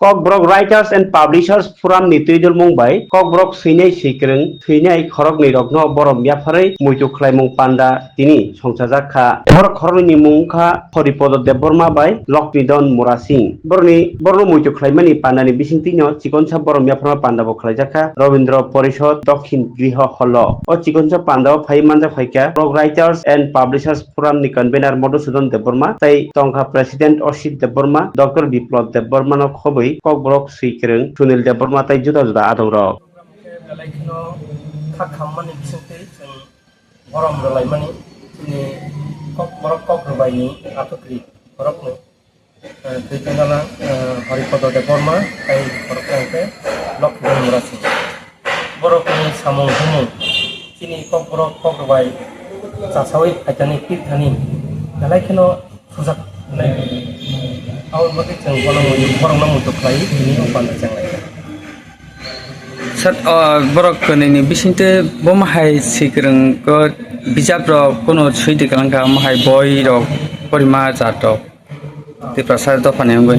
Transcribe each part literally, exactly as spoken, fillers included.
Kokborok Writers and Publishers Forum ni twidulmung bai Kokborok swinai swikwrwng swinai khoroknwi rokno borom yapharwi muitu khlaimung panda tini songchajak kha. Borok khoroknwi ni mung wngkha Horipodo Debbarma bai Lokmidon Murasing. Borokni, borokno muitu khlaimani pandani bisingtwino chikonsa borom yapharma panda bo khlaijak kha Robindra Porishod Dokhin Griho Hall o. O chikonsa panda o phai manjak phaikha Kokborok Writers and Publishers Forum ni convener Madhusudan Debbarma tei tongkha President Osit Debbarma, Doctor Biplab Debbarma no khobwi Kokborok swikwrwng Sunil Debbarma tei juda juda adongrok. Program khe belai kheno kha khammani bisingtwi chwng borom rwlaimani chini Kokborok Kokrwbaini atwkri borokno, eh, twi tongnalang, eh, Horipodo Debbarma tei borok khe Lokmidon Murasing. Borokni samung humung chini Kokborok Kokrwbai chasawi phaitani pirthani belai kheno thujak nai. Aboni bagwi chwng bono, borokno muitu khlai tini o panda chenglai. Sir, o borok kwnwini bisingtwi bomo hai swikwrwng ko bijap rok kuno swi di kwlangkha, omo hai boi rok porima jat rok. Tiprasa dophani wngwi.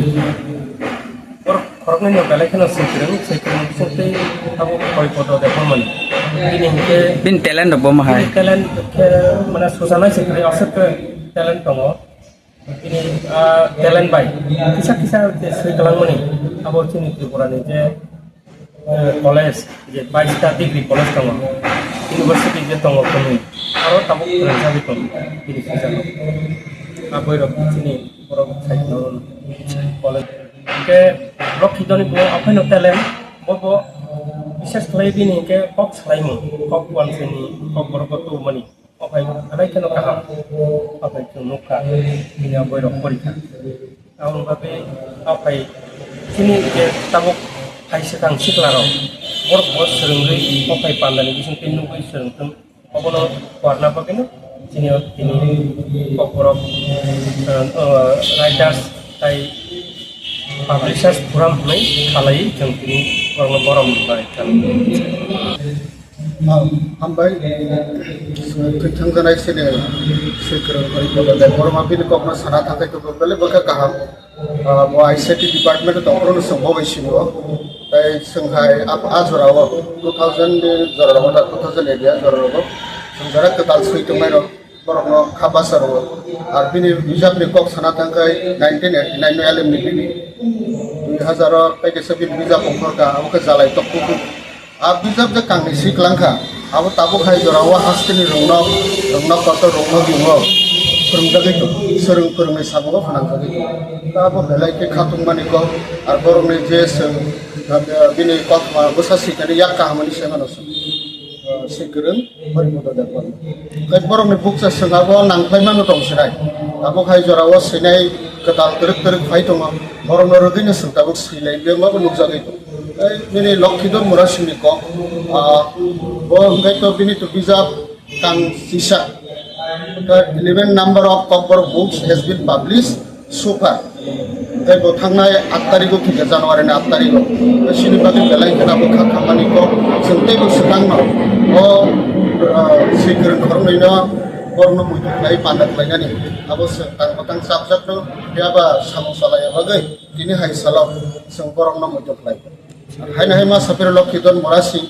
Borok khoroknwi no belai kheno swikwrwng, swikwrwng bisingtwi abo Horipodo Debbarmani. Bini hinkhe bini talent rok bo mahai. Bini talent khe mane sujanai se kwrwi, aswk khe talent tongo. Bini, ah, talent bai kisa kisa je swi kwlangmani abo chini Tripura ni je eh, college, je baista degree college tongo, university je tongo kwnwi, aro tabuk kwrwngsa bai tongo, bini swijalo. A boirok chini borok side no college. Hinkhe Lokhi Doni bo aphai no talent, bo bo bises khlai bini hinkhe kok salaimung, kok wansani, kok borok bo tubumani. O phai belai kheno kaham. O phai chwng nukha, bini o boirok porikha. Aboni bagwi o phai chini je tabuk phai swkang siklarok, borok bo swrwngwi o phai pandani bisingtwi nugwi swrwngthwng. Obono kuarna bagwino chini o tini kokborok, eh, eh, writers tai publishers forum hwnwi khalaiwi chwng tini borokno borom bai kha. Ah, hambai. Thwngjanai sini swikwrwng Horipodo Debbarma bini kokno sana thangkhai tongkha, belai bwkha kaham. Ah, bo I C T department o tongphuru no chwng bo bai sini o. Tai chwng hai ap-, a jora o two thousand ni jora o, two thousand area jora o chwng jora kwtal swi tongnai rok. Borokno kha basa rwo. Ar bini bijapni kok sana thangkhai nineteen eighty nine no L M ni bini. Dui hazar o tei kaisa bini bijap ongkhorkha, abo khe Jalai Tokhuku. A bijap je kangni si kwlangkha, abo tabuk hai jora o hasteni rwngnok, rwngnok kotor rwngnok yungo. Phwrwngjagwi tongo, swrwng phwrwngnwi samungo phwnangjagwi tongo. Ta abo belai khe khatungmani kok, ar borokni je swng, bini kothoma bwsa sikani yak kahamani se mano swng. Swikwrwng Horipodo Debbarma. Tei borokni bukcha swngabo nangkhlaimano tong sinai. Tabuk hai jorao swinai kwtal twrwk twrwk phai tongo. Borokno rwgwino swng tabuk swilai biyangmabo nukjagwi tongo. Tei nini Lokhidor Murasingni kok, ah, bo hwnkhe to bini to bijap kang sisa. Tei eleven number of Kokborok books has been published. Super. Tei bo thangnai aat tarigo thwikhe, January ni aat tarigo. Tei sini bagwi belai kheno bo kha khammani kok. Chwng teibo swkangno o, ah, swikwrwng khoroknwino borokno muitu khlai panda khlainani. Abo swkang bwtang chapjakno phiya ba samung chalaiya bagwi tini hai salo chwng borokno muitu khlai. Haino hai ma sapiro Lokhidor Murasing.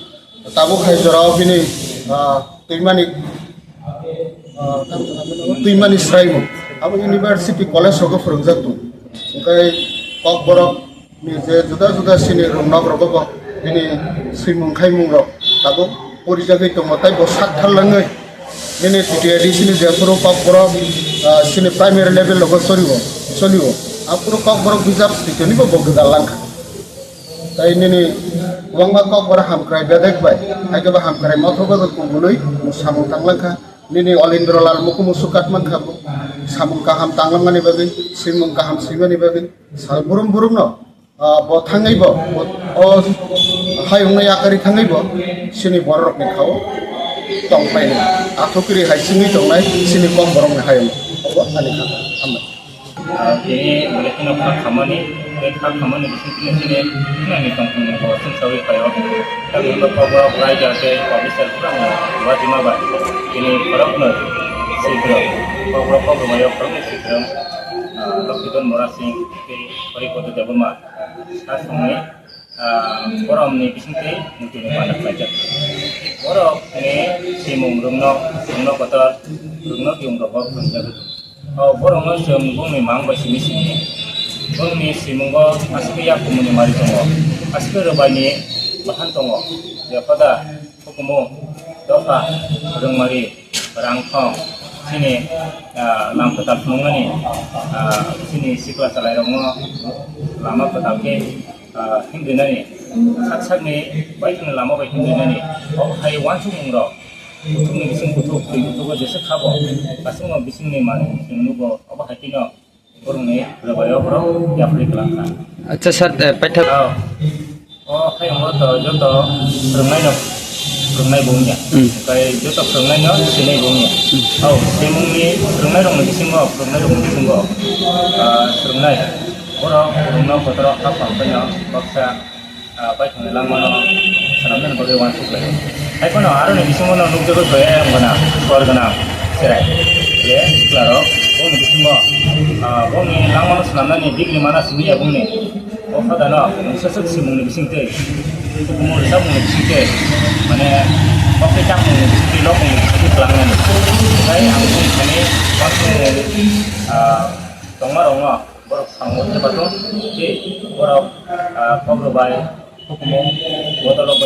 Tabuk hai jorao bini, ah, twimani, ah, twimani swraimung. Abo university college rogo phwrwngjak tongo. Hwnkhe Kokborok ni je juda juda sini rwngnok rogo bo bini swimung khaimung rok tabuk porijagwi tongo, tei bo sak tharlangwi bini T T A D C ni jephuru Kokborok, ah, sini primary level rogo choliwo, choliwo. Aphuru Kokborok bijap switoni bo bo gwdal langkha. Tei nini kwbangma kokborok hamkrai bedek bai, hai khe bo hamkrai mothok bai bo kubunwi samung tanglang kha. Nini Olindro Lal muku musu kat man kha bo. Samung kaham tanglang mani bagwi, swimung kaham swimani bagwi, sal burum burum no, ah, bo thangwi bo, bo, o hayung no yakari thangwi bo, sini borok ni khao tong pai nai. Athukiri hai simi tong nai, sini kokborok ni hayung. Obo ani kha, hambai. Ah, tini belai kheno kha khamani, tei kha khamani bising tini chini khwnani tongthokni bo chwngsawi phaio. Tamni hwnba Kokborok writer tei publisher phano wajima bai tini khoroknwi swikwrwng, Kokborok Kokrwbaio khoroknwi swikwrwng, ah, Lokhidon Murasing tei Horipodo Debbarma. Sak songwi, ah, borokni bisingtwi muitu ni panda khlaijak. Borokni simung rwngno, rwngno kotor, rwngno kiyung rok bo phrwngjak. O borokno chwng bongni mang bai simi simi. Bongni simungo aswk yakumuni mari tongo, aswk rwbaini bahan tongo. Jephada hukumu dopha rwngmari rangthong chini, ah, lam kwtal phunukmani, ah, chini sikla chwlairokno lama kwtal khe, ah, himrinani, sak sakni baithangni lama bai himrinani, o hai uansukmungrok kuthukni bising kuthuk, twi kuthugo jesa khabo, aswkno bisingni manwi chwng nugo, obo hai kheno borokni rwbaio borok yapri kwlangkha. Acha sir, eh, paithak. Oh. O hayungo to joto phwrwngnaino phwrwngnai bo wngya. Hmm. Tei joto phwrwngnaino sinai bo wngya. Hmm. Oh, simungni phwrwngnairokni bisingo, phwrwngnairokni bisingo, ah, phwrwngnai borok phwrwngno kotoro haphang phano baksa, ah, baithangni langmano swnamnani bagwi uansuk laio. Hai phano aroni bisingono nukjago Joya Ayang gana, sor gana, cherai. Je siklarok, bongni bisingo, ah, bongni langmano swnamnani degree mana simi ya bongni. O khatano mungsa swk simungni bisingtwi, kukumu rwchapmungni bisingtwi, mane, kokni chapmungni bisingtwi, lokmungni bisingtwi twlangnani. Tei ang boni thani uansukmung, ah, tongmarokno borok samung khe bathung, tei borok, ah, kok rwbai, hukumu, bodolrok